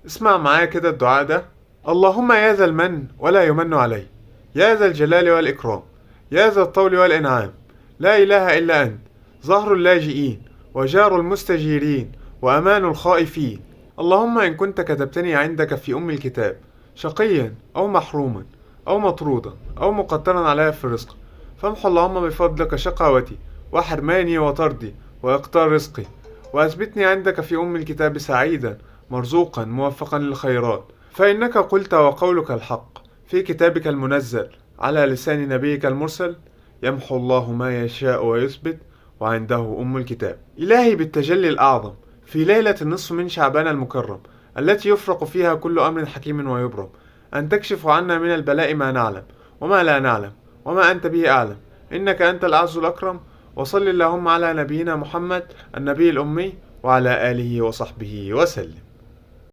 اسمع معايا كده الدعاء ده: اللهم يا ذا المن ولا يمن علي، يا ذا الجلال والإكرام، يا ذا الطول والإنعام، لا إله إلا أنت، ظهر اللاجئين وجار المستجيرين وأمان الخائفين. اللهم إن كنت كتبتني عندك في أم الكتاب شقيا أو محروما أو مطرودا أو مقترا علي في الرزق، فامحو اللهم بفضلك شقاوتي وحرماني وطردي وإقتار رزقي، وأثبتني عندك في أم الكتاب سعيدا مرزوقا موفقا للخيرات، فإنك قلت وقولك الحق في كتابك المنزل على لسان نبيك المرسل: يمحو الله ما يشاء ويثبت وعنده أم الكتاب. إلهي بالتجلي الأعظم في ليلة النصف من شعبان المكرم التي يفرق فيها كل أمر حكيم ويبرم، أن تكشف عنا من البلاء ما نعلم وما لا نعلم وما أنت به أعلم، إنك أنت الأعز الأكرم. وصل اللهم على نبينا محمد النبي الأمي وعلى آله وصحبه وسلم.